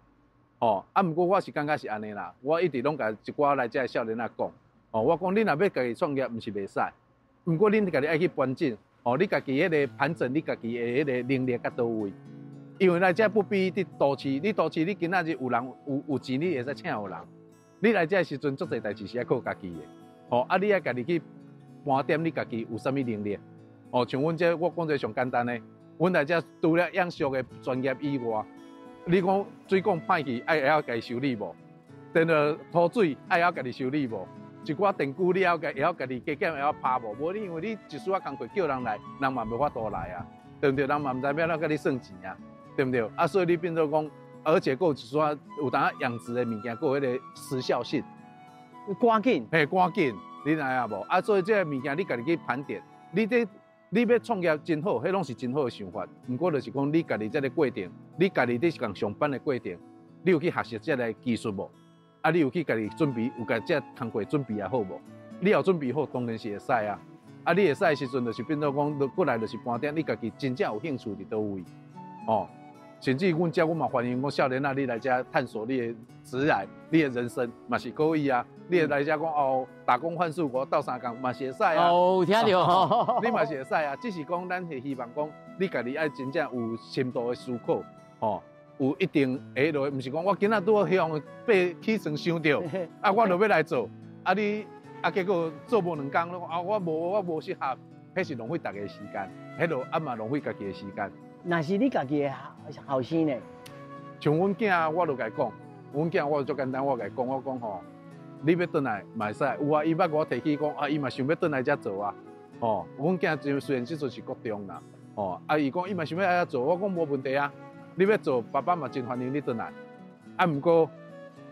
吼。啊，毋過我是感覺是按呢啦，我一直攏共一寡來遮的少年仔講，哦，我講恁若欲家己創業，毋是袂使，毋過恁家己愛去盤整，哦，你家己彼个盤整，你家己的彼个能力佮佗位。因為來遮不比佇都市，你都市你今仔日有人有錢，你會使請有人。你來遮的時陣，足濟代誌是愛靠家己的，吼，啊，你愛家己去盤點你家己有啥物能力。哦，像阮這我講一个上簡單的，阮來遮除了養殖的專業以外，你講水管歹去，愛會曉家己修理無？電熱塗水愛會曉家己修理無？一寡電鋸你會曉家己加減會曉拍無？無你因為你一絲仔工課叫人來，人嘛無法度來啊，對毋對？人嘛毋知欲按怎共你算錢啊，對毋對？啊，所以你變做講，而且閣有一絲有當養殖的物件，閣有彼个時效性，
趕緊，
嘿，趕緊，你知影無？啊，所以這个物件你家己去盤點，你這你欲創業真好，彼攏是真好的想法。毋過就是講你家己這个過程，你家己佇共上班的過程，你有去學習這个技術無？啊，你有去家己準備，有共這工課準備也好無？你有準備好，當然是會使啊。啊，你會使的時陣，就是變做講，過來就是盤點，你家己真正有興趣佇佗位，哦。甚至阮遮阮嘛歡迎講少年仔，你來遮探索你的職涯、你的人生嘛是可以啊。你會來遮講哦，打工換宿，我鬥相共嘛是會使啊。
哦，有聽著。
你嘛是會使啊，只是講咱是希望講，你家己愛真正有深度的思考，吼，有一定下落，毋是講我今仔拄好向爬起床想著，啊，我就欲來做，啊你啊結果做無兩工，啊我無適合，彼是浪費大家的時間，彼落啊嘛浪費家己的時間。
若是你家己的後生呢？
像阮囝，我就共伊講，阮囝我就足簡單，我共伊講，我講吼，你欲轉來嘛會使，有啊，伊捌共我提起講，啊，伊嘛想欲轉來遮做啊，吼，阮囝雖然這陣是國中啦，吼，啊，伊講伊嘛想欲來遮做，我講無問題啊，你欲做，爸爸嘛真歡迎你轉來，啊，毋過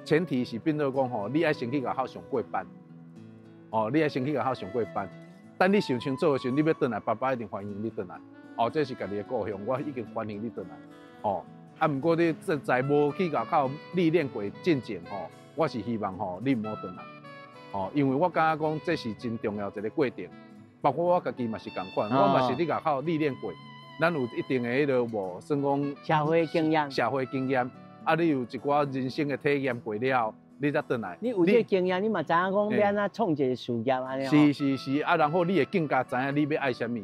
前提是變做講吼，你愛先去學校上過班，哦，你愛先去學校上過班，等你想清楚的時陣，你欲轉來，爸爸一定歡迎你轉來。哦，這是家己的故鄉，我已經歡迎你轉來。哦，啊，毋過你這在無去外口歷練過進前吼，我是希望吼你毋好轉來。哦，因為我感覺講這是真重要一个過程，包括我家己嘛是仝款，我嘛是佇外口歷練過，咱有一定的彼个無算講
社會經驗，
社會經驗，啊，你有一寡人生的體驗過了後，你才轉來。
你有這个經驗，你嘛知影講欲按怎創一个事業按呢。
是是是，啊，然後你會更加知影你欲愛啥物。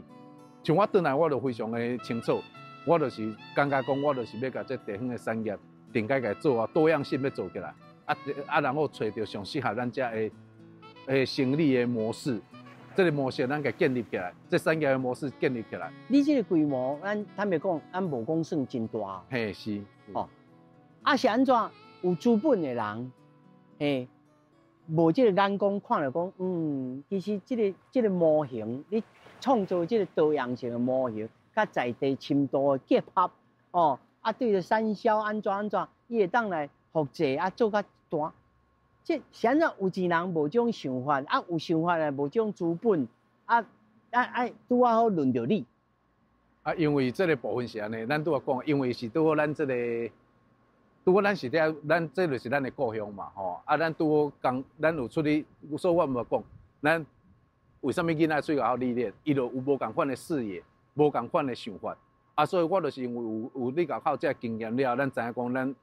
像我轉來，我就非常的清楚，我就是感覺講，我就是欲共這地方的產業定該共做啊，多樣性欲做起來，啊啊，然後揣著上適合咱遮的生理的模式，這个模式咱共建立起來，這產業的模式建立起來。
你這个規模，咱坦白講，咱無講算真大。
嘿，是。
哦，啊是按怎？有資本的人，嘿，無這个眼光看著講，嗯，其實這个模型，你創造這个多樣性的模型，佮在地深度的結合，哦，啊，對著產銷按怎按怎，伊會當來複製啊，做較大。這是按怎有錢人無這種想法，啊，有想法的無這種資本，啊啊啊，拄仔好輪著你。
啊，因為這个部分是按呢，咱拄仔講，因為是拄好咱這个，拄好咱是佇咱這就是咱的故鄉嘛，吼，啊，咱拄好講，咱有出去，所以我毋講，咱為啥物囡仔出去學歷練，伊就有無仝款的視野，無仝款的想法，啊，所以我就是因為有佇外口這個經驗了後，咱知影講，咱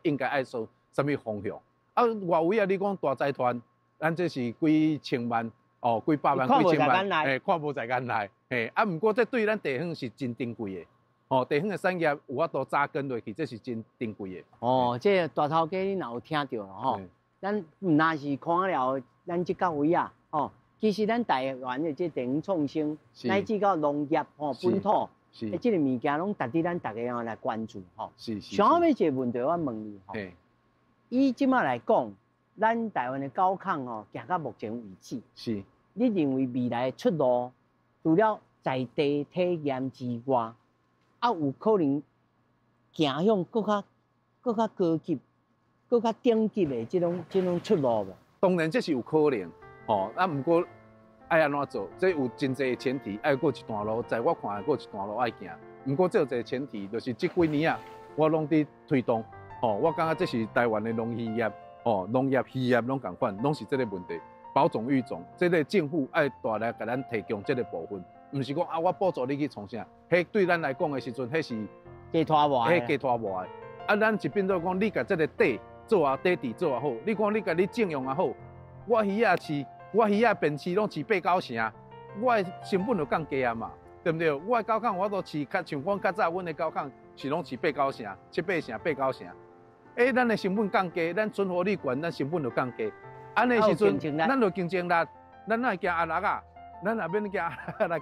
應該愛做啥物方向。啊，外圍啊，你講大財團，咱這是幾千萬，哦，幾百萬、幾千萬，嘿，看無在眼內，嘿，啊，毋過這對咱地方是真珍貴的，哦，地方的產業有法度扎根落去，這是真珍貴的。
哦，這個大頭家你若有聽著吼，咱毋但是看了咱這到位啊，吼，其實咱台灣的這地方創生，乃至到農業吼本土，欸，這个物件攏值得咱逐家吼來關注吼。上後尾一个問題，我問你吼。以這馬來講，咱台灣的高亢吼，行到目前為止，你認為未來的出路，除了在地體驗之外，啊，有可能行向閣較高級、閣較頂級的這種出路無？
當然這是有可能，吼，啊，毋過愛按怎做？這有真濟前提，愛過一段路，在我看來，閣有一段路愛行。毋過這有一個前提，就是這幾年啊，我攏佇推動。吼，我感覺這是台灣的農漁業，吼，農業、漁業攏仝款，攏是這个問題。保種育種，這个政府愛大力共咱提供這个部分。毋是講啊，我補助你去創啥？彼對咱來講的時陣，彼是
加拖磨，
彼加拖磨的。啊，咱就變做講，你共這个底做啊底底做啊好，你看你共你種養啊好，我魚仔飼，我魚仔便飼攏飼八九成，我的成本就降低啊嘛，對毋對？我的狗崁我都飼較像講較早，阮的狗崁是攏飼八九成、七八成、八九成。欸，咱的成本降低，咱存活率懸，咱成本就降低。按呢時陣，咱就競爭力，咱哪會驚阿六啊？咱也免驚來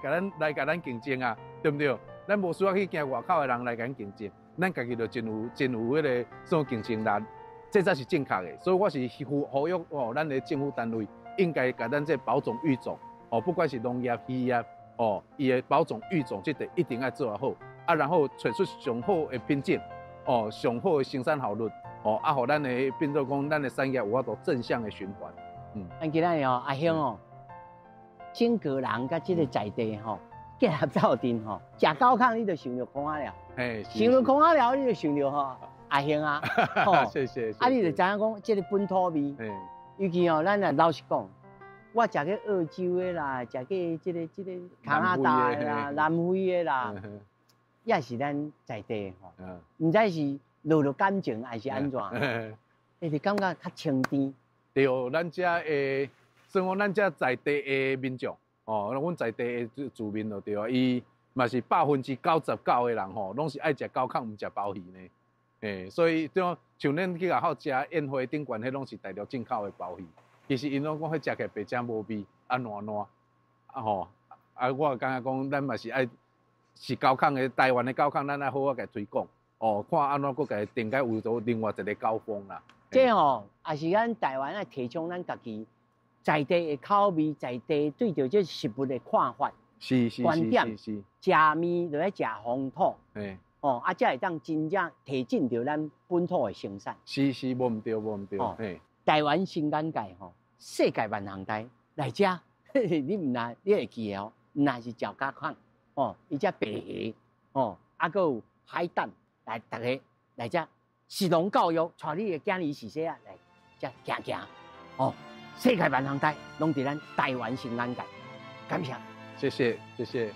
共咱競爭啊，對毋對？咱無需要去驚外口的人來共咱競爭，咱家己就真有彼个什麼競爭力，這才是正確的。所以我是呼籲哦，咱的政府單位應該共咱這保種育種哦，不管是農業、漁業哦，伊的保種育種這個一定愛做好，啊，然後揣出上好的品種哦，上好的生產效率哦，啊，予咱的變做講，咱的產業有法度正向的循環。
嗯，咱今仔日哦，阿兄哦，整個人佮這个在地吼結合鬥陣吼，食狗糠你就想著空仔寮，想著空仔寮你就想著吼阿兄啊，
謝謝。
啊，你就知影講這个本土味，尤其吼，咱若老實講，我食過澳洲的啦，食過這个加拿大的啦、南非的啦，也是咱在地吼，毋知是落著感情還是按怎，欸，就感覺較清甜。
對，咱遮的，算講咱遮在地的民眾，哦，阮在地的住民就對啊，伊嘛是99%的人吼，攏是愛食狗糠，毋食鮑魚呢。欸，所以對像恁去外口食宴會頂懸，彼攏是大陸進口的鮑魚。其實𪜶攏講彼食起來白正無味，啊爛爛，啊吼，啊我感覺講，咱嘛是愛是狗糠的台灣的狗糠，咱愛好好共推廣，哦，看按怎閣共定解有做另外一个高峰啦。
這吼也是咱台灣愛提倡咱家己在地的口味，在地對著這食物的看法、觀點，食麵就愛食風土，哦，啊，才會當真正提振著咱本土的生產。
是是，無毋對，無毋對。嘿，
台灣新眼界吼，世界萬行台來遮，你毋若你會記得哦，毋若是食狗糠，哦，伊食白蝦，哦，啊，閣有海膽來，逐个來遮食農教育，帶你的囝兒是啥啊來遮行行，哦，世界萬行台攏佇咱台灣新眼界，感謝，
謝謝，謝謝。